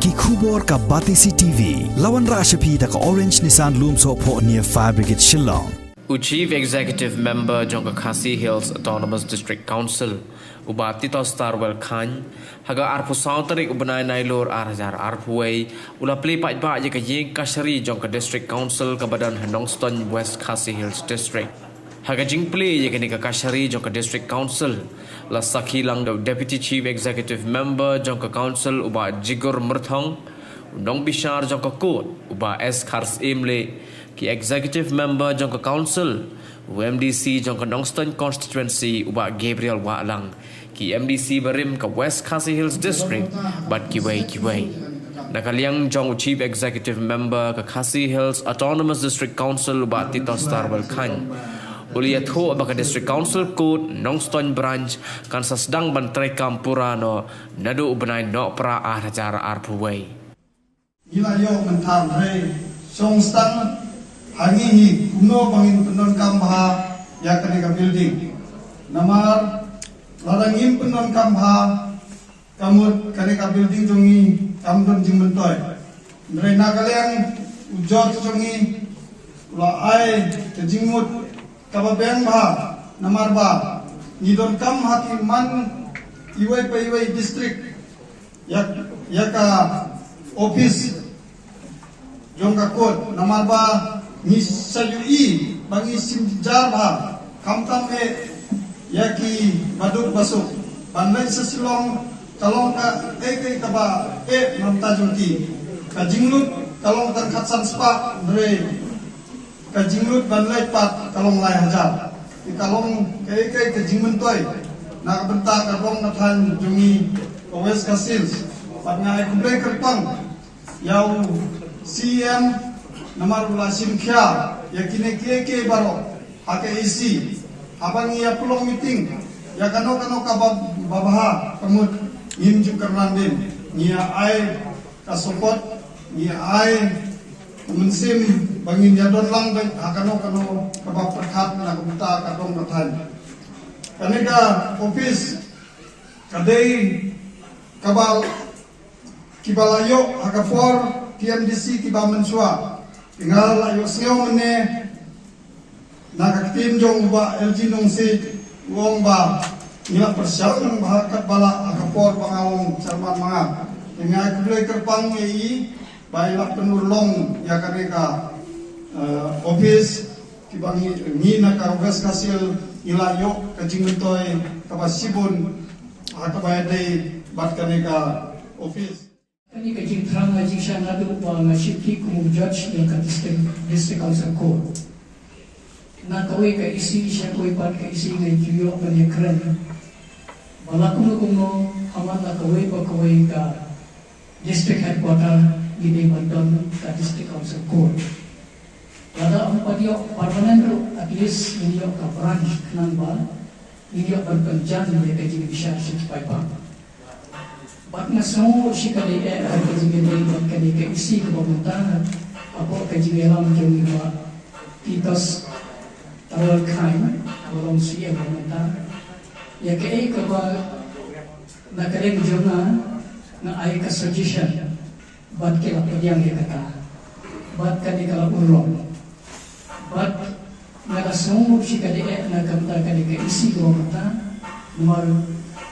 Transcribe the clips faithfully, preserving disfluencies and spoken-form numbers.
Ki khubor ka Batesi T V. La wanrah sha phi da ka Orange Nissan Lumsohphoh near Fire Brigade Shillong. U Chief Executive Member jong ka Khasi Hills Autonomous District Council, u Bah Titosstarwell Chyne, ha ka arphew saw tarik u bnai Nailur ar hajar arphew wei, u la plie paidbah ïa ka ïing kashari jong ka District Council kaba don ha Nongstoiñ, West Khasi Hills District. Ha ka jingplie ïa kane ka kashari jong ka District Council, la sakhi lang da u Deputy Chief Executive Member jong ka Council, u Bah Jigur Myrthong, u nongbishar jong ka Court, u Bah S Kharsyiemlieh, ki Executive Member jong ka Council, u M D C jong ka Nongstoiñ Constituency, u Bah Gabriel Wahlang, ki M D C barim ka West Khasi Hills District, bad kiwei kiwei. Na ka liang jong u Chief Executive Member ka Khasi Hills Autonomous District Council, u Bah Titosstarwell Chyne, u la ïathuh ba ka District Council Court Nongstoiñ Branch kan sa sdang ban treikam pura noh naduh u bnai Nohprah ar hajar arphew wei. Ngi la ïoh mynta, hynrei shong sdang ha ngi hi kumno ba ngin pyndonkam bha ïa kane ka building. Namar lada ngim pyndonkam bha, ka mut kane ka building jong ngi kam don jingmyntoi. Hynrei na ka liang u judge jong ngi u la ai ka jingmut kaba biang bha, namar ba ngi donkam ha ki man iwei pa iwei district ïa, ïa ka office jong ka Court, namar ba ngi sa ïohi ba ngi shim jar bha, khamtam eh ïa ki baduk basuk. Ban leit sha Shillong ka long kaei kaei kaba eh na bynta jong ki. Ka jinglut ka long tang khatsan spah, hynrei ka jinglut ban leit pat ka long lai hajar. Te ka long kaei kaei ka jingmyntoi na ka bynta ka dong ka thaiñ jong ngi ka West Khasi Hills. Bad nga ai khublei kyrpang ïa u C E M namar u la shim khia ïa kine kiei kiei baroh ha ka E C. Haba ngi ïa pynlong meeting ïa kano kano kaba, ba bha, ka mut ngim ju kyrpang dien, ngi ïa ai ka support, ngi ïa ai ka mynsiem ba ngin ïa don lang beit ha kano kano kaba pyrkhat na ka bynta ka dong ka thaiñ. Kane ka office ka dei kaba kiba la ïoh ha ka por T M D C kiba mynshuwa. Te nga la ïohsngew mynne na ka ktien jong u Bah L G Nongsiej, u ong ba ngi la pyrshang bha katba lah ha ka por ba nga long chairman ma nga. Te nga ai khublei kyrpang ïa i ba i la pynurlong ïa kane ka, eh, office. Kiba ngi, ngi na ka West Khasi Hills ngi la ïoh ka jingmyntoi kaba shibun ha kaba ïadei bad kane ka office. Kane ka jingthrang ka jingshah naduh ba nga shim khih kum u judge jong ka District, District Council Court. Na kawei ka E C sha kawei pat ka E C nga ju ïoh ban ïakren ba la kumno kumno, ha man la kawei pa kawei ka District Headquarter ngi dei ban don ka District Council Court. Lada ym pat ïoh permanent ruh, at least ngin ïoh ka branch khnang ba ngin ïoh ban pynjan ïa ka jingbishar sha ki paidbah. Bad nga sngew shi ka dei eh ha ka jingïadei bad kane ka E C kaba mynta, hapoh ka jingïalam jong i Bah Titosstarwell Chyne kaba long C E M ba mynta. Ïa kaei kaba na ka liang jong nga, nga ai ka suggestion. Bad ki la pdiang ïa kata. Bad kane ka la urlong. Bad nga la sngew shi ka dei eh na ka bynta kane ka E C kaba mynta. Namar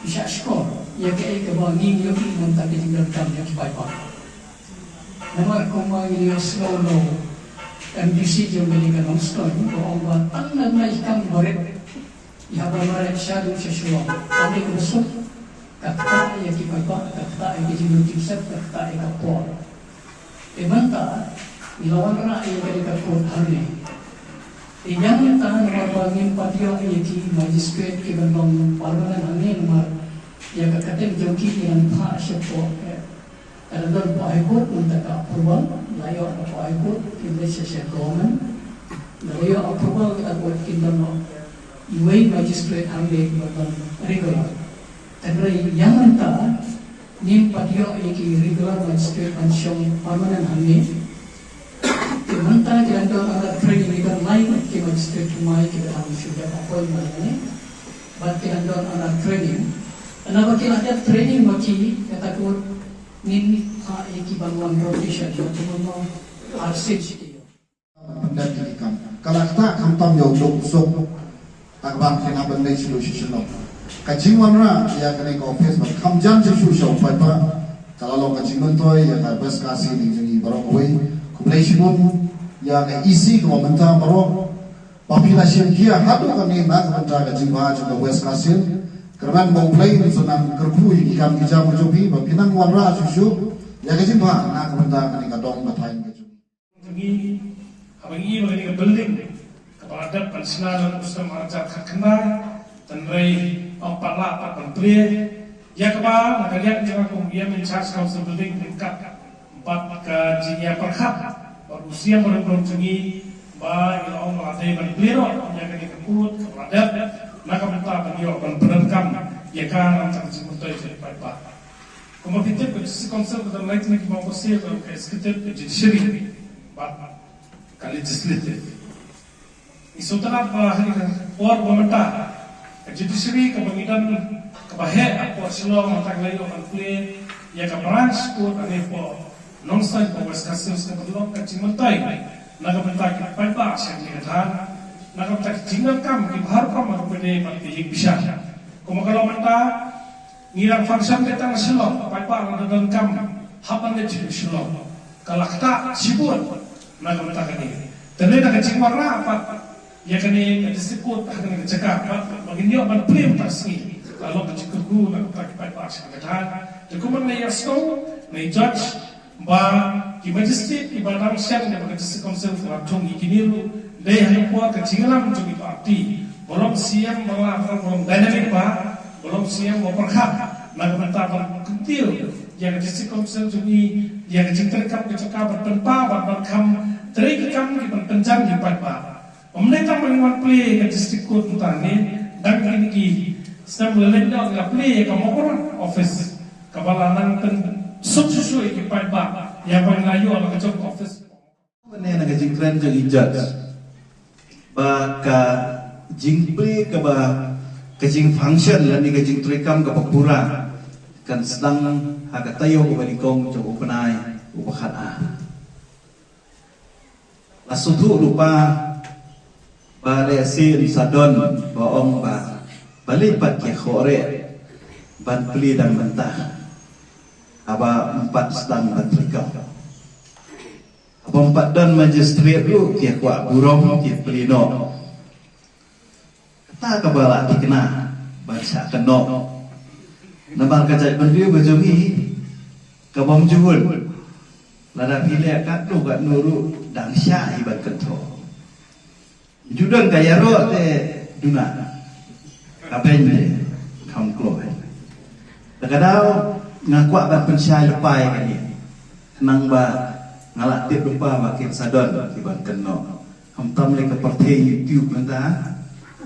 i shah shkor ïa kaei kaba ngi ïohi na ka bynta ka jingdonkam jong ki paidbah. Namar kumba ngi ïohsngew na u M D C jong kane ka Nongstoiñ, ba ong ba tang na i kam barit, i haba mareh shaduh sha shuwa, kane ka suk, ka ktah ïa ki paidbah, ka ktah ïa ki jingmut jingsep, ka ktah ïa ka por. Te mynta ngi la wanrah ïa kane ka court hangne. Te ïa mynta namar ba ngim pat ïoh ïa ki magistrate kiban long permanent hangne namar ïa ka kyrteng jong ki ki dang phah shapoh, eh, ka dang don hapoh High Court, mynta ka approval la ïoh hapoh High Court, kin leit sha sha government. Lada ïoh approval, ka court kin don noh iwei magistrate hangne kiban long regular. Hynrei ïa mynta ngim pat ïoh ïa ki regular magistrate ban shong permanent hangne. Te mynta ki dang don under training, ki don lai ngut ki magistrate thymmai kiba dang shu dep appoint hangne. Bad ki dang don under training. Naba ki la dep training ma ki, kata ka mut Ngin ïa ki ban wan roti sha ki ba tumon no arsien shi ki yo. Ban pyndep ïa ki kam. Ka la ktah khamtam ïa u duk suk. Ta ka ban kena ban leit shu shu shu. Ka jingwanrah ïa kane ka office ban kham jan shu shu sha u paidbah. Ka la long ka jingmyntoi ïa ka West Khasi ne jong ngi baroh kawei. Khublei shibun ïa ka E C ka ba mynta baroh. Ba phi la shim khia haduh kane na ka bynta ka jingbha jong ka West Khasi Hills. Kyrmen ba U Blei un sa nang kyrkhu ïa ki kam ki jam jong phi ba phi nang wanrah shuh shuh ïa ka jingbha na ka bynta kane ka dong ka thaiñ ka jong ngi. Ngi haba ngi ïoh ïa kane ka building kaba la dep ban shna ha u snem ar hajar khatkhyndai, hynrei ym pat lah pat ban plie. Ïa kaba na ka liang jong nga kum u E M in charge Council Building ryngkat bad ka jingïapyrkhat bad u Siem barim barim jong ngi ba ngi la ong ba la dei ban plie noh ïa kane ka kut kaba la dep na ka bynta ban ïoh ban pyndonkam ïa ka na ka bynta ka jingmyntoi jong ki paidbah. Kumba phi tip, ka District Council ka don lai tylli ki bangpyrshah, ka executive, ka judiciary bad ka legislative. Ngi sngewtynnat ba ha kane ka por ba mynta ka judiciary kaba ngi don kaba heh hapoh Shillong mynta ka la ïoh ban plie ïa ka branch court hangne hapoh Nongstoiñ, hapoh West Khasi Hills, kaba long ka jingmyntoi na ka bynta ki paidbah sha kane ka thaiñ, na ka bynta ki jingdonkam kiba har rukom ha ka pyrthei bad ka ïing bishar. Kumba ka long mynta ngi dang function beit tang ha Shillong, paidbah la donkam hap ban leit sha Shillong. Ka la ktah shibun na ka bynta kane. Te na ka jingwanrah pat ïa kane ka District Court ha kane ka jaka pat ba ngin ïoh ban plie mynta ka sngi, ka long ka jingkyrkhu na ka bynta ki paidbah sha kane ka thaiñ. Te kumba ngi ïa sngewthuh, ngi judge ba ki magistrate kiba dang shen na ka District Council ka la thung ïa kine ruh dei ha ka por ka jingïalam jong ki party. Ba long Siem ba la, ba long dynamic ba, ba long Siem ba pyrkhat na ka bynta ban kyntiew ïa ka District Council jong ngi, ïa ka jingtrei kam ka jaka ban pynpaw bad ban kham trei ki kam ki ban pynjan ki paidbah. Ym dei tang ban wan plie ka District Court mynta ne, dang kine ki snem lylliñ noh ngi la plie ïa ka Mawkyrwat office kaba la nang pynsuk shuh shuh ïa ki paidbah ïa ba ngi la ïoh la ka jong ka office. Mynne na ka jingkren jong i judge ba ka jingplie kaba, ka jingfunction lane ka jingtrei kam kaba pura kan sdang ha ka taïew kaba nyngkong jong u bnai uba khatar. La sngewthuh lypa ba lehse yn sa don ba ong ba balei pat ki ïakhoh reh ban plie dang mynta haba ym pat sdang ban trei kam. Haba ym pat don magistrate ruh ki ïa kwah burom ki ïa plie noh. Kata kaba la thikna ban shah kynnoh. Namar ka jaitbynriew ka jong ngi ka bym ju hun. Lada phi leh katno katno ruh dang shah hi ban kynthoh. Ju don ka ïaroh te duna. Ka beiñ te kham kloi. Te ka daw nga kwah ban pynshai lypa ïa kane. Khnang ba nga la tip lypa ba kin sa don ki ban kynnoh. Khamtam lei ka pyrthei YouTube mynta.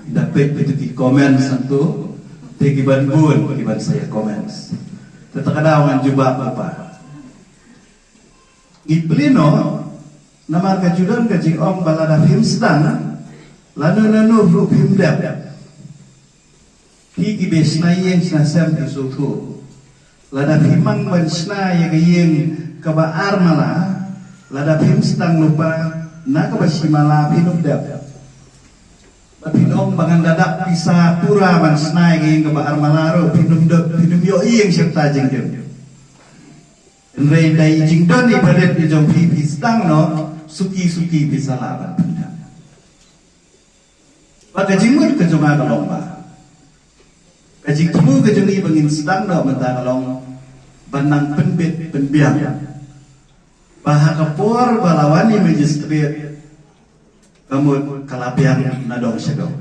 Da peit peit ki comments hangto. Te ki ban bun ki ban sa ïa comments. Te ta ka daw ngan jubab lypa. Ngi plie noh, namar ka ju don ka jingong ba lada phim sdang lano lano ruh phim dep. Phi kiba shna ïing shna sem phi sngewthuh. Lada phi mang ban shna ïa ka ïing kaba ar mala, lada phim sdang lypa na kaba shi mala phin ym dep. Ba phin ong ba ngan da dap pisa pura ban shna ïa ka ïing kaba ar mala ruh phin ym dep, phin ym ïoh ïing shata jingim. Hynrei da i jingdon i barit i jong phi phi sdang noh, suki suki phi sa lah ban pyndap. Bad ka jingmut ka jong nga ka long ba, ka jingthmu ka jong ngi ba ngin sdang noh mynta ka long ban nang pynbit pynbiang ba ha ka por ba la wan i magistrate ka mut ka la biang na dong sha dong.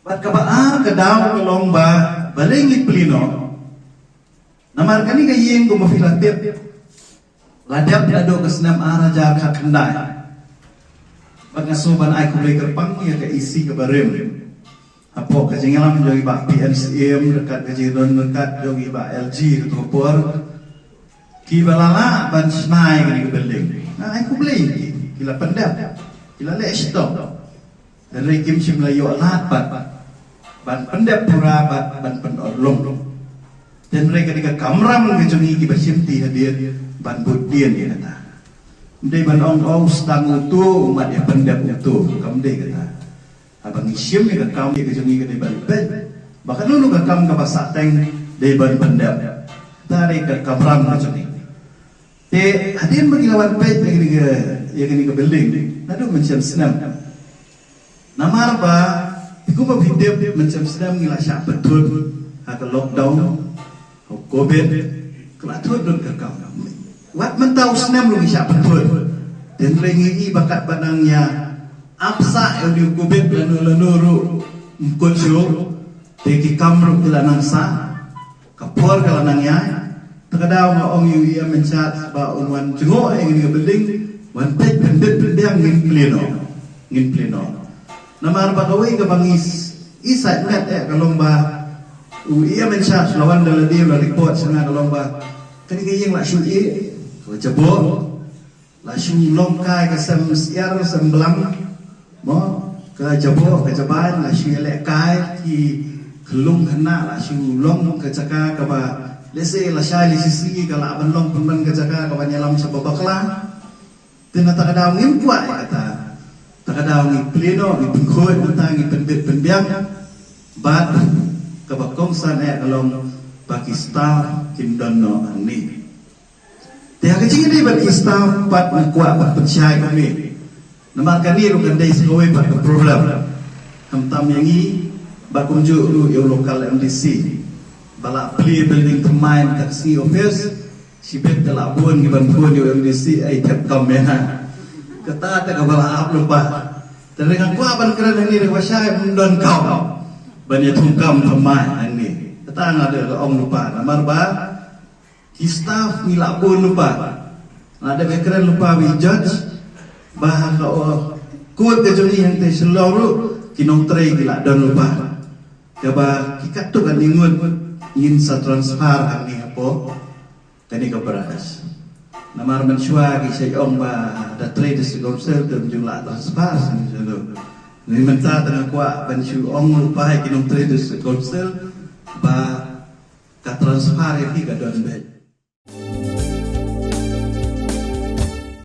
Bad kaba ar ka daw ka long ba balei ngi plie noh. Namar kane ka ïing kumba phi la tip la dep naduh ka snem ar hajar khatkhyndai. Bad nga sngewbha ban ai khublei kyrpang ïa ka E C kaba rim. Hapoh ka jingïalam jong i Bah P N Syiem ryngkat ka jingdon ryngkat jong i Bah L G kato ka por. Kiba la lah ban shna ïa kane ka building. Nga ai khublei ïa ki, ki la pyndep, ki la leh shitom. Hynrei kim shym la ïoh lad pat ban pyndep pura bad ban pynurlong. Tynrai ka dei ka kamram ka jong ngi kiba shimti hadien ban bud dien ïa kata. Ym dei ban ong, oh, u sdang uto u mat ïa pyndep uto, kam dei kata. Haba ngi shim ïa ka kam ïa ka jong ngi ka dei ban peit ba kano kano ka kam kaba sah teng dei ban pyndep. Kata dei ka kamram ka jong ngi. Te hadien ba ngi la wan peit ïa kane ka, ïa kane ka building naduh mynshem snem. Namar ba kumba phi tip, mynshem snem ngi la shah pynthut ha ka lockdown, ha u covid, ka la thut lut ka kam. Wat mynta u snem ruh ngi shah pynthut. Tynrai ngi i ba katba nang ïa ap sah ïa une u covid lano lano ruh ym kut shuh. Te ki kam ruh ki la nang sah. Ka por ka la nang ïaid. Ta ka daw nga ong ïa u E M in charge ba un wan jngoh ïa kane ka building, wan peit pyndit pynbiang, ngin plie noh. Ngin plie noh. Namar ba kawei kaba ngi s-, i sait met eh ka long ba u E M in charge la wan da lade, la report sha nga, ka long ba kane ka ïing la shu ïeh, ka la jaboh. La shu long kai ka sem syiar sem blang. Mo, ka jaboh ka jabain la shu ïaleh kai, ki khyllung khynnah la shu long ka jaka kaba, lehse la shai lehse sngi ka lah ban long pynban ka jaka kaba ïalam shaba bakla. Te na ta ka daw ngim kwah ïa kata. Ta ka daw ngi plie noh, ngi pynkhuid mynta, ngi pynbit pynbiang. Bad kaba kongsan eh ka long ba ki staff kin don noh hangne. Te ha ka jingïadei bad ki staff pat nga kwah ban pynshai kumne. Namar kane ruh kan dei sa kawei pat ka problem. Khamtam ïa ngi bad kumjuh ruh ïa u local M D C ba la plie building thymmai, mynta ka sngi office. Shibit te la bun ngi ban phone ïa u M D C, ai thep kam ïa nga. Kata te kaba la ap lypa. Te nga kwah ban kren hangne, te kaba shai ym don kam ban ïathuh kam thymmai hangne. Kata nga da ong lypa namar ba ki staff ngi la bun lypa. Nga dep ïakren lypa bad i judge ba ha ka, oh, court ka jong ngi hangtei Shillong ruh ki nongtrei ki la don lypa. Kaba ki katto katne ngut ngin sa transfer hangne hapoh kane ka branch. Namar mynshuwa ki shait ong ba da trei District Council te ym ju lah transfer sha ngi sha ngi. Ngi mynta te nga kwah ban shu ong lypa ïa ki nongtrei District Council ba ka transfer ïa ki ka don beit.